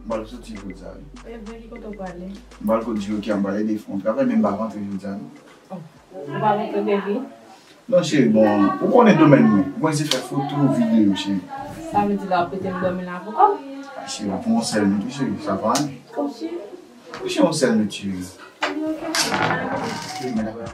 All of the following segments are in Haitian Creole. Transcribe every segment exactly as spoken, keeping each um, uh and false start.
M pral soti jodi a, wi. E vre, ki kote w prale? M pral kot Jiro ki a m pral ede fè yon travay, men m pa rantre jodi a, non. Oh, ou pa rantre, baby? Non, cheri, bon, ou konnen domèn mwen. Mwen se fè foto, videyo, cheri. Sa vle di la, w ap kite m dòmi la pou kò m? A, cheri, pou yon sèl nwit, wi, cheri, sa va ale. Oh, cheri. Wi, cheri, yon sèl nwit, cheri. Li oke, cheri. Cheri, men dakò.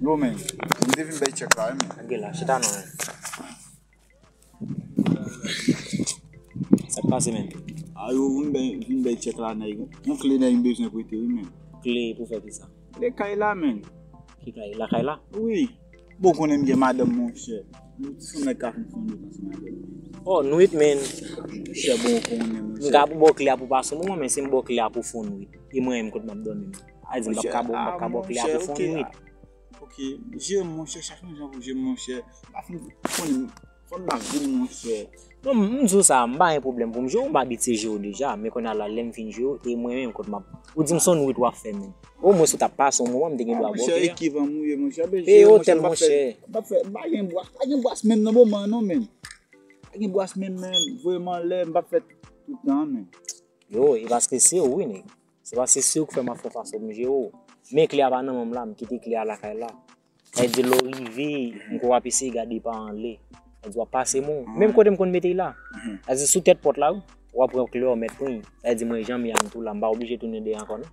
Yo, men, m te vin bay tchèk la, wi, men. Gade la, chita non, men. Sa k pase, men? A, yo vin bay, vin bay tchèk la, nèg. Yon kle nèg m bezwen prete, wi, men. Kle pou fè ki sa? Kle kay la, men. Ki kay? Lakay la? Wi. Bon, konnen m gen madanm, monchè. Yon ti fanm nèg ka fin fon de tan se madanm. Oh, nwit, men. Monchè, bon, konnen, monchè. M ka pou ba w kle a pou pase yon moman, men si m ba w kle a pou fon nwit. E mwen menm kot m ap dòmi, men. A di, m p ap ka ba w, m p ap ka ba w kle a pou fon nwit. Ok, jere monchè, chache yon jan pou jere monchè. Pa fin konnen, fò n pa vin monchè. Non, m di w sa, m pa gen pwoblèm pou m jere w, m abitye jere w deja, men kounye a la, lè m fin jere w, e mwen menm kot m ap, ou di m se yon nwit w ap fè menm. Omwen si w t ap pase yon moman, m te gen dwa ba w kle a. Monchè, ekivan m ou ye, monchè. E otèl, monchè. M p ap fè, m pa gen bwas, pa gen bwas menm nan moman an non, menm. Pa gen bwas menm, menm. Voye m anlè, m p ap fè tout tan an, menm. Yo, e paske se ou wi, nèg. Se paske se ou k fè m ap fè fason pou m jere w. Men kle a pa nan men m la, m kite kle a lakay la. Sa vle di lè w rive, m kwè w ap eseye gade pa anlè. Sa vle di w ap pase men w. Menm kote m konn mete l la. Sa vle di sou tèt pòt la, wi. W ap pran kle a w mèt pran. Sa vle di mwen jan m ye a m tou la, m pa oblije tounen dèyè ankò non.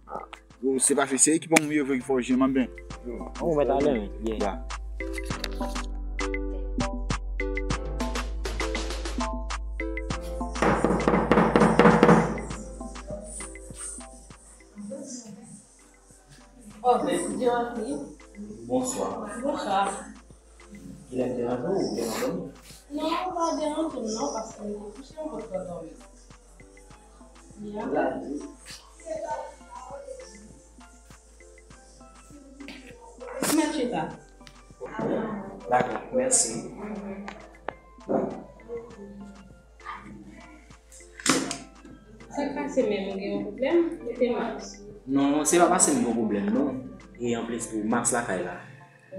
Yo, se pa se ekipman m ye vre ki fè w jere m anben. Ou mèt ale, men. Yeah. Ok, Jackie. Bonswa. Bonswa. Kilè m deranje w? Ou byen dòmi? Non, ou pa deranje m non, paske m te kouche, m potko dòmi. Byen. Mèt chita. Dakò, mèsi. Sa k pase menm, ou gen yon pwoblèm? Ou te mas? Non, se pa paske m gen yon pwoblèm, non. E anplis tou, Max lakay la.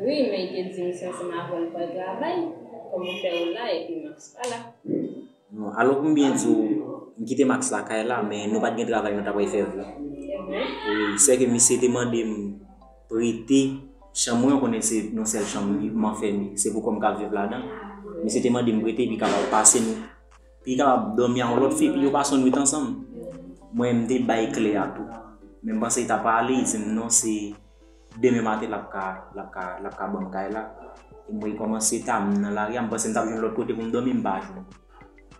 Wi, men li te di m se ansanm avè w l pral travay. Kòman fè ou la epi Max pa la? Non, alò pou m byen di w, m kite Max lakay la, men nou pa t gen travay nou ta pral fè vre. E vre? Wi, sèke misye te mande m prete chanm mwen, ou konnen se yon sèl chanm m anfèmen, se pou kò m k ap viv ladan. Misye te mande m prete, epi kapab pase nou. Pou li kapab dòmi a yon lòt fi, epi yo pase yon nwit ansanm. Mwen, m te bay kle a tou. Men m panse li ta pale, li di m non, se demen maten l ap ka, l ap ka, l ap ka ban m kay la. E mwen, li kòmanse ta m nan lari a, m panse m t ap jwenn lòt kote pou m dòmi, m pa jwenn.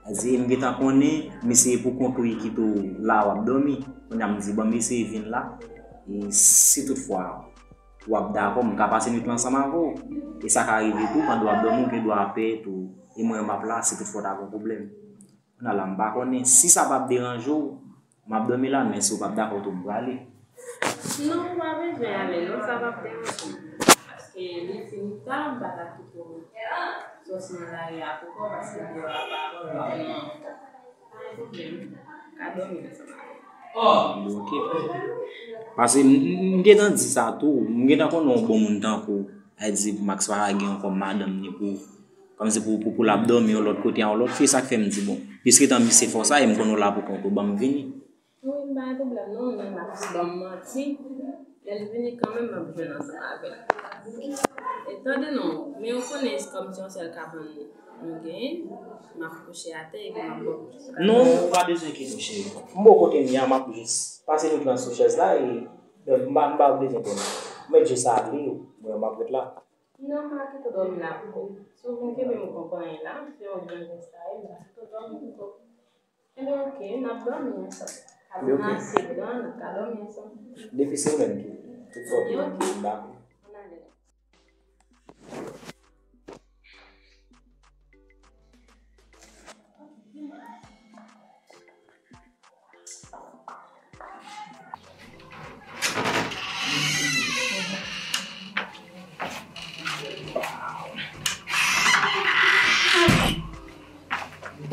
Sa di, m gentan konnen, misye pou kont ou, li kite w la, w ap dòmi. Kounye a, m di, ban m eseye vin la. E si toutfwa w ap dakò, m ka pase nwit lan ansanm avè w. E sa ka rive tou, pandan w ap dòmi, ou gen dwa pè tou. E mwen, m ap la, si toutfwa w ta gen yon pwoblèm. Kounye a la, m pa konnen si sa p ap deranje w, m ap dòmi la, men si w p ap dakò tou, m prale. Non, ou pa bezwen ale, non, sa p ap deranje m. Paske li fin ta, m pa ta kite w sòti nan lari a pou kò, paske deyò a pa bon, non. Pa gen pwoblèm. Ka dòmi ansanm avè m. Ok. Paske m, m, m gentan di sa tou, m gentan konnen yon bon moun tankou w, sa di Max pa ka gen yon kòm madanm ni pou, kòmsi pou, pou, pou l ap dòmi yon lòt kote a yon lòt fi, sa k fè m di, bon, piske tan misye fè w sa, e m konnen w la pou kont ou, ban m vini. Wi, m pa gen pwoblèm non, men Max ban m manti. Lè l vini kanmenm, m ap jwenn ansanm avè l. E tande non, men ou konnen se kòm se yon sèl kabann nou genyen, m ap kouche atè epi m ap ba w kouche sou kabann. Non, ou pa bezwen enkyete w, cheri. M bò kote m ye a, m ap jis pase nwit lan sou chèz la e m pa, m pa bezwen konnen. Ou mèt jis ale, mwen m ap ret la. Non, m pa kite w dòmi la pou kò w. Si w vin kenbe m konpayi la, fè yon gran jès la, e m pa kite w dòmi pou kò w. Ebyen, ok, n ap dòmi ansanm. Kabann nan ase gran, n ap ka dòmi ansanm. Depi se ou menm ki, tout fò. Ebyen, ok. Dakò. Ann ale.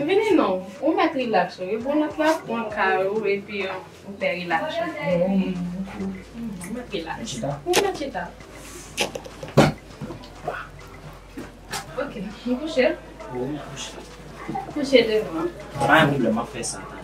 Vini non, ou mèt Relax, wi. Bon, lòt la pran kay ou epi ou fè relax. Ou mèt relax. Ou mèt chita. Ok, nou kouche? Wi, m kouche. Kouche devan. Pa gen pwoblèm, m ap fè sa talè.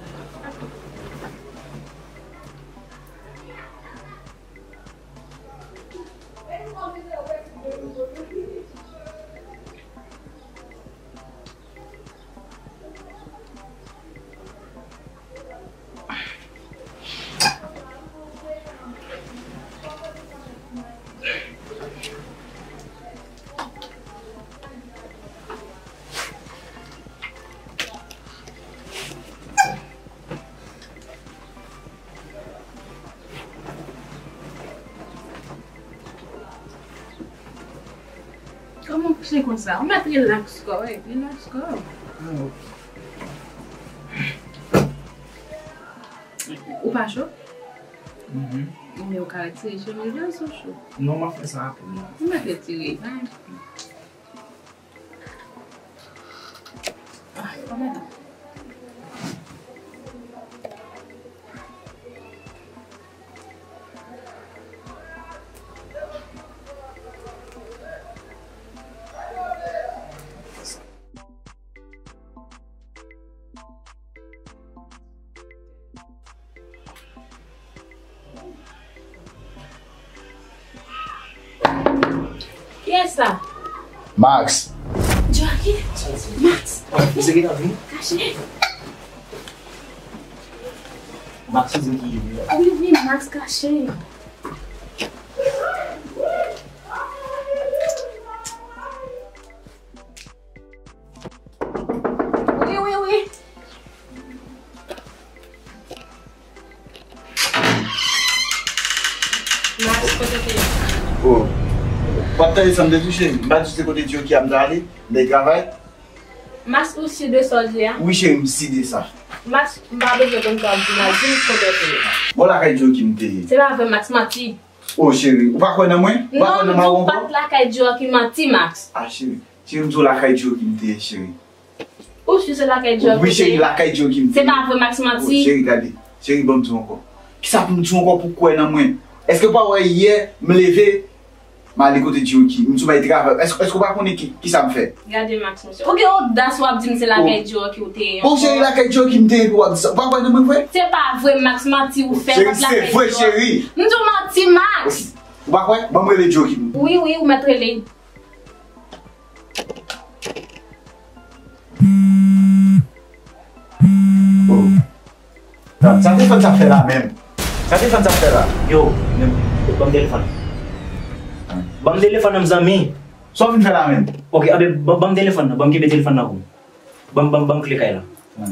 Kòman w kouche konsa? Ou mèt rilaks kò w, wi, rilaks kò w. Ah, ok. Ou pa cho? Mhm. Men ou ka retire chemiz la si w cho. Non, m ap fè sa apre la. Ou mèt retire, pa gen pwoblèm. Ah, kòman? Kiyès sa? Max. Joaquin? Max. Misye gentan vini? Kache. Max, se ki ye la. Wi, wi, Max, kache. Wi, wi, wi. Max, kote w te ye? Oh. W ap tande sa m te di w, cheri? M pa di w se kote Djoki a m t ale, m te travay? Max, ou si de sa w di a? Wi, cheri, m si de sa. Max, m pa bezwen konn sa w ap di m la, di m kote w te ye. Bò lakay Djoki m te ye. Se pa vre, Max, manti. Oh, cheri, ou pa kwè nan mwen? Ou pa kwè nan mwen ankò? Non, m di w pa t lakay Djoki, manti, Max. Ah, cheri. Cheri, m di w lakay Djoki m te ye, cheri. Ou si se lakay Djoki w te ye? Wi, cheri, lakay Djoki m te ye. Se pa vre, Max, manti. Oh, cheri, gade. Cheri, ban m di w ankò. Kisa pou m di w ankò pou w kwè nan mwen? Èske w pa wè yè, m leve, m ale kote Djoki, m di w bay travay. Èske, èske w pa konnen ki, kisa m fè? Gade, Max, mesye. Ou gen odas w ap di m se lakay Djoki w te ye ankò. Oh, cheri, lakay Djoki m te ye pou w ap di sa. Ou pa kwè nan mwen vre? Se pa vre, Max, manti ou fè, pa t lakay Djoki. Cheri, se vre, cheri. M di w manti, Max. Ou pa kwè? Ban m rele Djoki. Wi, wi, ou mèt rele. Oh. Sa, sa telefòn sa fè la menm? Sa telefòn sa fè la? Yo, men, ban m telefòn. Ban m telefòn nan, zanmi. Sa w vin fè la menm? Ok, anben, ban, ban m telefòn nan, ban m kenbe telefòn nan pou mwen. Ban m, ban m, ban m kle kay la.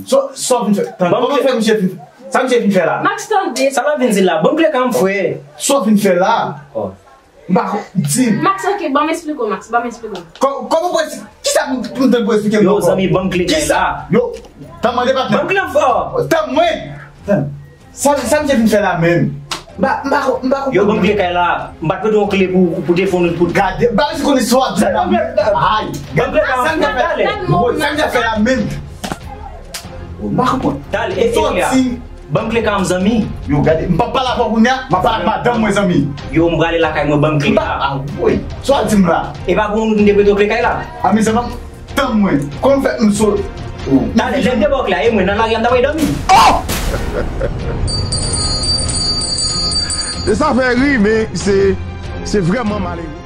Sa, sa w vin fè? Ban m kle. Kòman fè misye fin, sa misye fin fè la? Max, tande. Sa l ap vin di la? Ban m kle kay m, frè. Sa w vin fè la? Oh. M pa ko-, di m. Max, ok, ban m esplike w, Max, ban m esplike w. Kò-, kòman pou esplike? Kisa pou, pou m tann pou esplike m ankò? Yo, zanmi, ban m kle kay la. Kisa? Yo, tann mande patnè. Ban m kle ankò. Tann mwen. Tann. Sa, sa misye vin fè la menm? M pa, m pa ko-, m pa konprann. Yo, ban m kle kay la. M pa t mete yon kle pou, pou telefòn ou, pou... Gade, ba misye konnen sa w ap di la. Ay, ban m kle kay la, talè. Sa misye fè la menm? M pa konprann. Talè, e, e, sòti. Ban m kle kay m, zanmi. Yo, gade, m p ap pale avè w kounye a, m ap pale ak madanm mwen, zanmi. Yo, m prale lakay mwen, ban m kle a. Ah, woy, sa w di m la? E pa pou nou te prete w kle kay la? A, mezanmi, tann mwen. Kòman fè m sot? Talè, lè m te ba w kle a, e mwen, nan lari a m ta pral dòmi. Oh! E sa fè ri, men se, se vrèman malere.